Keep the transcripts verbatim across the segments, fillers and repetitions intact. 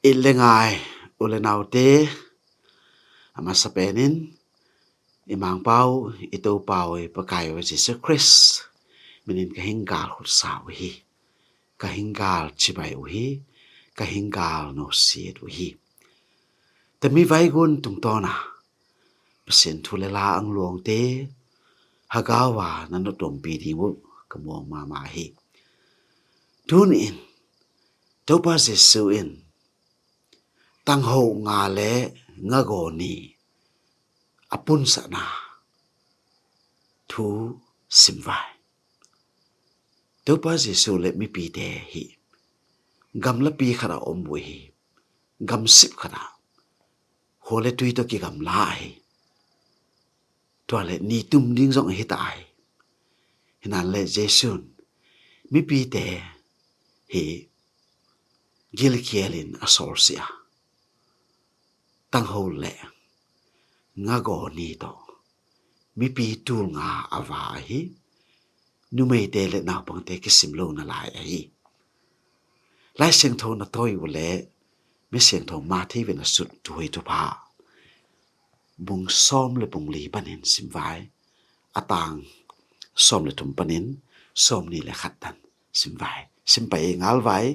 I le ngai u le naute, a masa penin i Mangpau, i Topau, i Pakaiu Jesu Khrist minin ka hinggal khutsa uh hi. Ka hinggal cibai uh hi. Ka hinggal nosit uh hi. Tami vaigun tungtawna Pasian thu le la ang luangte hagawa na nutuampi ding uh ka muang mama hi. Tunin Topa Jesu in tangho nga le ngagaw ni a punsahna thu simvai. Topa Jesu le mipite hi gamlapi khat a om uh hi. Gamsip khat a khua le tui tawh kigamla ahi. Tua le ni tum ding zong ahi ta ahi. Hinan le Jesu'n mipite hi gilkialin a sawlsia tangho le ngagaw ni tawh mipi tulnga a va ahi. Numeite le naupangte kisim lo na lai ahi. Lai Siangtho na tawi uh le mi siangtho Matthai vin a sut Thuhoi Thupha bung sawm le bung li panin simvai, a tang sawm le thum panin sawm ni le khat tan simvai. Simpai ngalvai,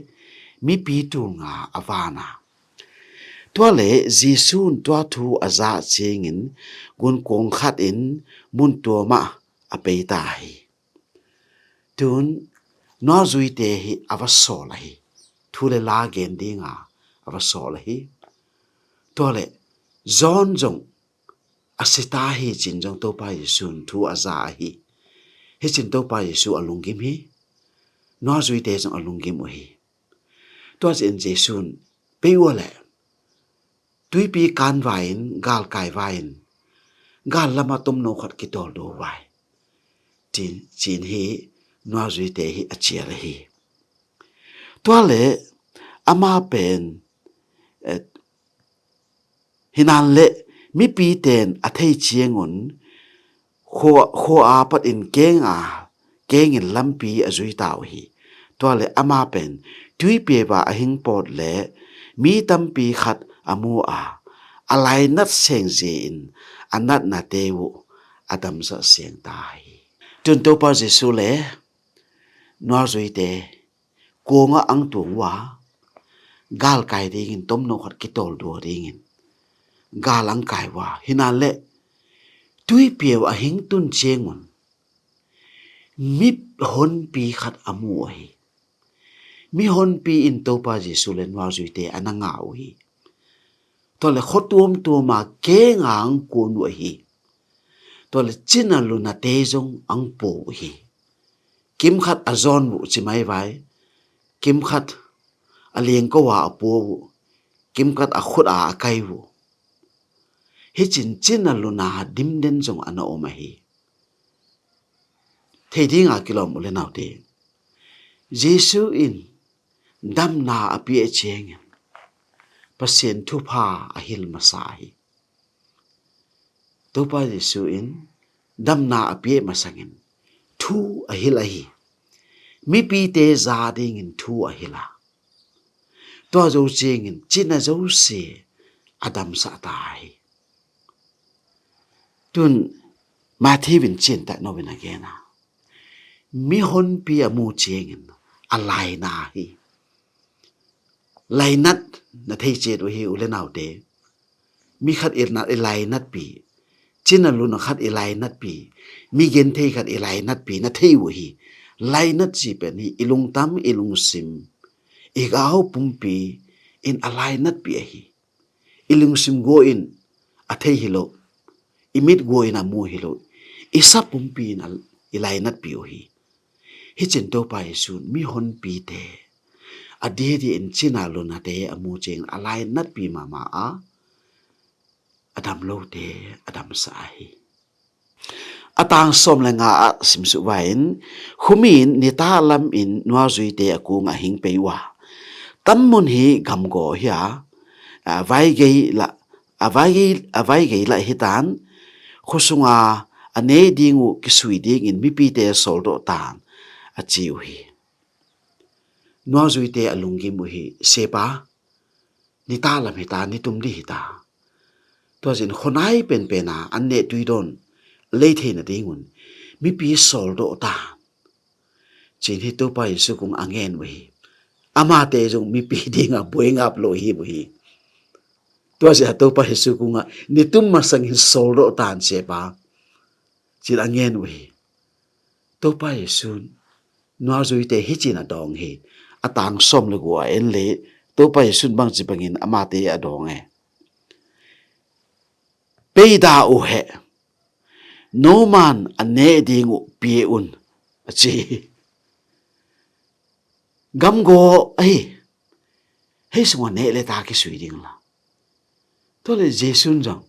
mipi tulnga a vana. Tua le Jesu'n tua thu a zah ciangin gunkuang khat in mun tuamah a peita hi. Tun nuazuite hi a va sawl ahi. Thu le la gen dinga a va sawl ahi. Tua le John zong a sita hi cin zong Topa Jesu'n thu a za ahi. Hi cin Topa Jesu a lunggim hi. Nuazuite zong a lunggim uh hi. Tua cin Jesu'n pei ua le tuipi kan vai-in, gal kai vai-in, gal lama tomno khat kitawl do vai, cin, cin hi nuazuite hi a cial ahi. Tua le ama pen, eh, hinan le mipiten a thei ciangun khua, khua a patin kenga kengin lampi a zuita uh hi. Tua le ama pen tuipi va a hing pawt le mi tampi khat a mu a, a lainat sengzia in a natnate uh a damsah seng ta hi. Tun Topa Jesu le nuazuite kuangah ang tuang uh a, gal kai dingin tomno khat kitawl dua dingin gal ang kai uh a, hinan le tuipi a hing tun ciangun mi honpi khat a mu ahi. Mi honpi in Topa Jesu le nuazuite a na nga uh hi. Tua le khua tuamtuama kenga ang kuan uh ahi. Tua le cina lunate zong ang pua uh hi. Kim khat a zawn uh ci mai vai. Kim khat a liangko a a pua uh. Kim khat a khut a a kai uh. Hi cin cina luna dimden zong a na om ahi. Thei dinga kilawm u le naute, Jesu in damna a pia ciangin Pasian thupha a hil masa ahi. Topa Jesu in damna a pia masangin thu a hil ahi. Mipite za dingin thu a hil a, tua zo ciangin cina zosia a damsah ta ahi. Tun Matthai vin ciantak no vin a gen a, mi honpi a mu ciangin a laina hi. Lainat na thei ciat uh hi u le naute. Mi khat i lainatpi, cina luna khat i lainatpi, mi genthei khat i lainatpi na thei uh hi. Lainat ci pen hi i lungtam, i lungsim, i gau pumpi in a lainatpi ahi. I lungsim gua in a thei hi lo, i mit gua in a mu hi lo, i sa pumpi in a, i lainatpi uh hi. Hi cin Topa Jesu in mi honpite a diadia in cina lunate a mu ciangin a lainatpi mahmah a, a dam lote a damsah ahi. A tang sawm le nga ah simsuh vai-in, khumin nita lamin nuazuite a kung a hing pei uh a, tammun hi gamgaw hi a, a vaigei lah, a vaigei, a vaigei lah hi tan, khusunga a nei ding uh kisui dingin mipite sawldawh tan a ci uh hi. Nuazuite a lunggim uh hi, Sepa, nita lam hita, nitum dih hita. Tua zin khuanai penpen a an neh tui dawn lei theina dingun mipi sawldawh ta cin hi Topa Jesu kung a ngen uh hi. Amate zong mipi dinga buai ngap lo hi uh hi. Tua zia Topa Jesu kungah nitum masangin sawldawh tan sepa cin a ngen uh hi. Topa Jesu nuazuite hi cin a dawng hi. A tang sawm le gua en le Topa Jesu bangci bangin amate a dawng e. Peida uh heh, noman a neh ding uh pia un, a ci hi. Gamgaw ahi, hei sungah neh le ta kisui ding la. Tua le Jesu'n zong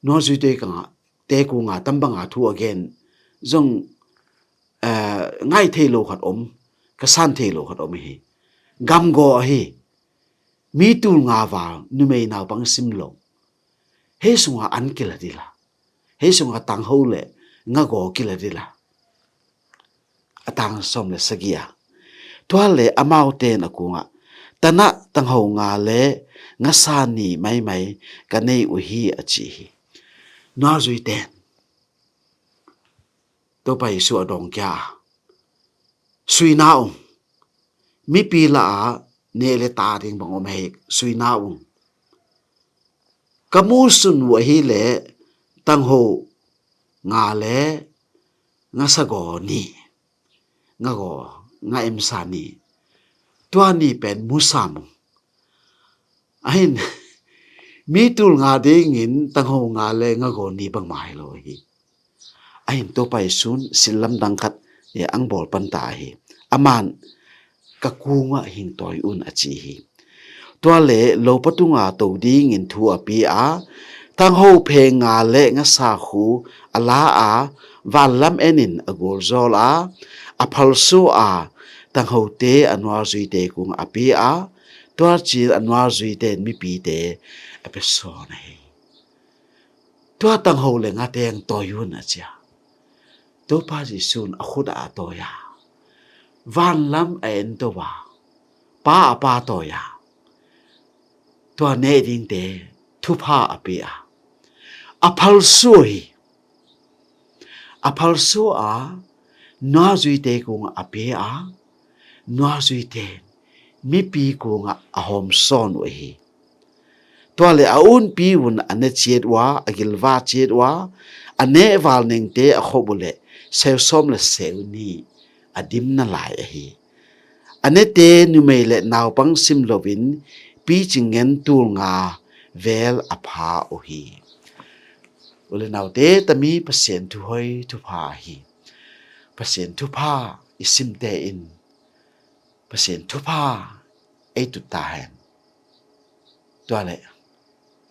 nuazuite kangah te kunga tambanga thu a gen zong eh, ngai thei lo khat om, ka san thei lo khat om hi. Gamgaw ahi, mi tul nga val, numei naupang sim lo. Hei sunga an kila dila, hei sunga tangho le ngagaw kila dila. A tang sawm le sagia. Tua le amaute in a kungah, tanah tangho nga le ngasa ni maimai ka nei uh hi, a ci hi. Nuazuite in Topa Jesu a dawng kia a, suina ung. Mipi la a neh le ta ding bang om hei, suina ung. Ka musun uh ahi le tangho nga le ngasa gaw ni, ngagaw, nga emsa ni. Tua ni pen musam ung. Ahin, mi tul nga dingin tangho nga le ngagaw ni bangmah hi lo hi. Ahin Topa Jesu'n sillam dang khat, eh, ang bawl panta hi. Aman ka kungah hingtawi un, a ci hi. Tua le lopa tunga to dingin thu a pia a, tangho pheng nga le ngasa khu a la a, vanlam enin a gulzawl a, a phalsu a, tanghote a nuazuite kung a pia a, tua cin a nuazuite in mipite a pia sawn ahi. Tua tangho le ngate ang tawi un, a cia. Topa Jesu'n a khut a tawi a, vanlam a en to a, Pa a pa tawi a, tua neh dingte thupha a pia a, a phalsu hi. A phalsu a, nuazuite kung a pia a, nuazuite mipi kungah a hawm sawn uh hi. Tua le a unpi un a ne ciat uh a, a gilva ciat uh a, a neh val nengte a khop uh le seu sawm le seu ni a dim na lai ahi. A nete numei le naupang sim loin picing ngen tul nga vel a pha uh hi. U le naute, tami Pasian thu hoi thupha hi. Pasian thupha i simte in Pasian thupha ei tut ta hen. Tua le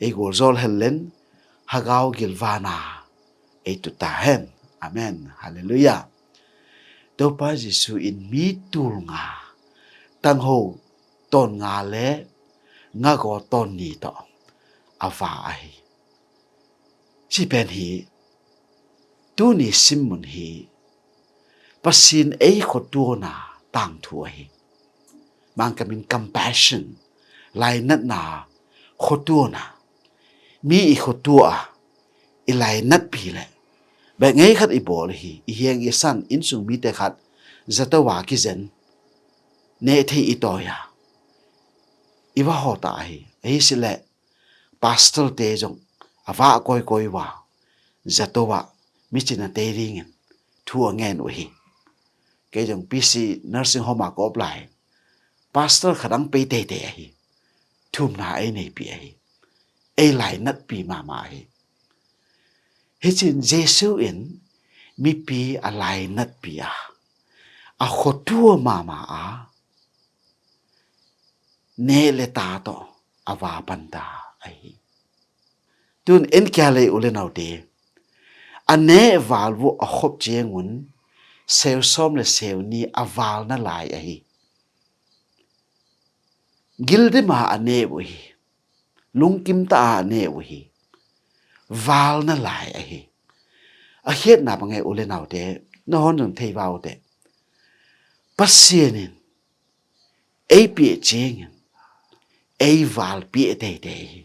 ei gulzawl hen len, hagau gilvana ei tut ta hen. Amen. Halleluiah. Topa Jesu in mi tul nga, tangho tawn nga le ngagaw tawn ni tawh a va ahi. Ci pen hi, tuni simmun hi, Pasian ei khuatuana tangthu ahi. Mangkamin compassion, lainatna khuatuana. Mi i khuatua a, i lainatpi le bek ngei khat i bawl hi, i hiang i san, innsung mite khat zato a kizen, neh thei i tawi a, i va hawta ahi. Ahi sileh pastorte zong a vah kawikawi uh a, zato ah micina tei dingin thu a ngen uh hi. Kei zong P C nursing home ah ka op lai, pastor khat ang pei teitei ahi. Thumna ei neipih ahi. Ei lainatpi mahmah ahi. Hicin Jesu in mipi a lainatpi a, a khuatua mahmah a, neh le ta tawh a va panta ahi. Tun en kia lei u le naute, a neh val uh a khop ciangun seu sawm le seu ni a valna lai ahi. Gildima a neh uh hi. Lungkimta a neh uh hi. Valna lai ahi. A khiatna bangin u le naute, na hon zong thei va ute. Pasian in ei piah ciangin, ei valpih teitei hi.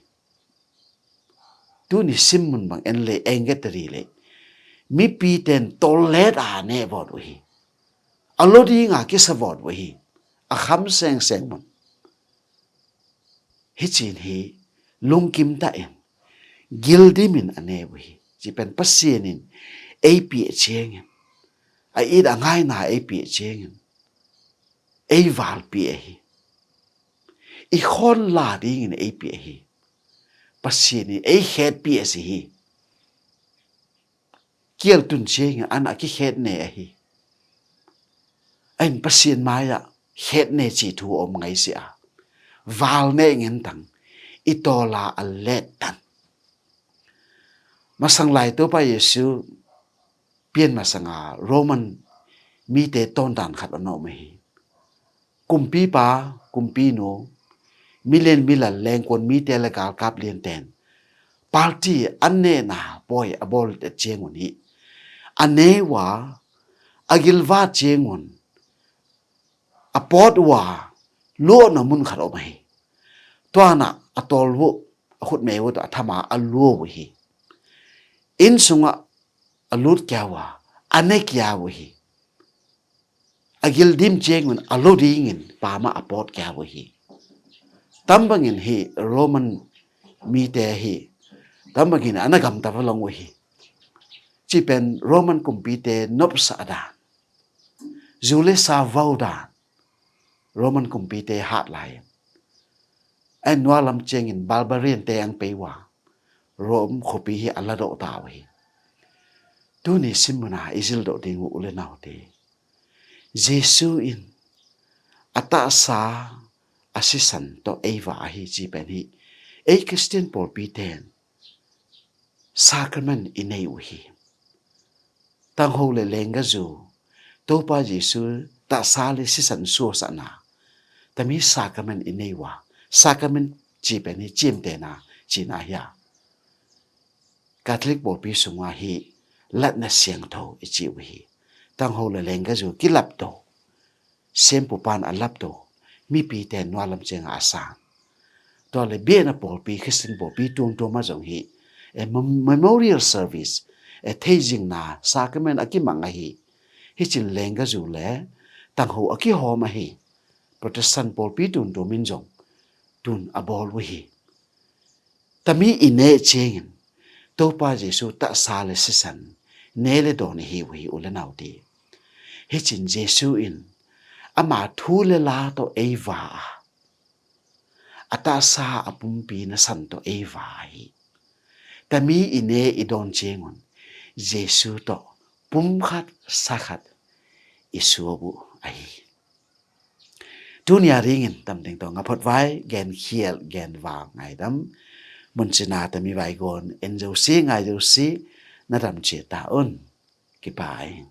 Tuni simmun bang en le, en gentehna le, mipite in tawllet a ne vawt uh hi. A lo dinga kisa vawt uh hi. A kham sengseng mun. Hicin hi lungkim tahin, gildimin a ne uh hi. Ci pen Pasian in ei piah ciangin, a it a ngaina ei piah ciangin, ei valpih ahi. I khawnla dingin ei piah ahi. Pasian in ei khetpih a si hi. Kial tun ciangin an a kikhet ne ahi. A in Pasian mai-ah khet ne cih thu om ngai si a, val ne ngentang, i tawla a lettan. Masang lai Topa Jesu pian masanga Roman mite tawndan khat a om ahi. Kumpipa, kumpinu, milian milal lengkuan mite le galkap lianten party an nehna pawi a bawl ciangun hi. A ne uh a, a gilvat ciangun a pawt uh a, luahna mun khat om ahi. Tuanah a tawl uh, a khutme uh tawh a thama a lua uh hi. Inn sungah a lut kia uh a, a ne kia uh hi. A gildim ciangun a lo dingin pamah a pawt kia uh hi. Tambangin hi Roman mite hi, tambangin a na gamta va long uh hi. Ci pen Roman kumpite nopsah dan, zu le sa vau dan, Roman kumpite hat lai. A nualam ciangin barbarian te ang pei uh a, Rome khuapi hi a ladawh ta uh hi. Tuni simuna i zildoh ding uh u le naute, Jesu in a tahsa a sisan tawh ei va ahi ci pen hi. Ei Khristian pawlpi ten sacrament i nei uh hi. Tangho le lenggazu, Topa Jesu tahsa le sisan suasahna, tami sacrament i nei uh a, sacrament ci pen hi ciamtehna cihna hi a. Catholic pawlpi sungah hi latna siangtho i ci uh hi. Tangho le lenggazu kilapto, siampupan a lapto, mipite nualam ciangah a san. Tua le biahna pawlpi, Khristian pawlpi tuamtuam ah zong hi, e, mem-, memorial service, e, theizingna sacrament a kimang ahi. Hicin lenggazu le tangho a kihawm ahi. Protestant pawlpi tuamtuam in zong tun a bawl uh hi. Tami i neh ciangin Topa Jesu tahsa le sisan ne le dawn i hi uh hi u le naute. Hicin Jesu in ama thu le la tawh ei va a, a tahsa a pumpi nasan tawh ei va ahi. Tami i ne i dawn ciangun Jesu tawh pumkhat sakhat i suak uh ahi. Tuni a dingin tamteng tawh ngaphot vai, genkhial, genvang, ngaidam, muncina tami vaigawn en zo si, ngai zo si, na dam ciat ta un. Kipai.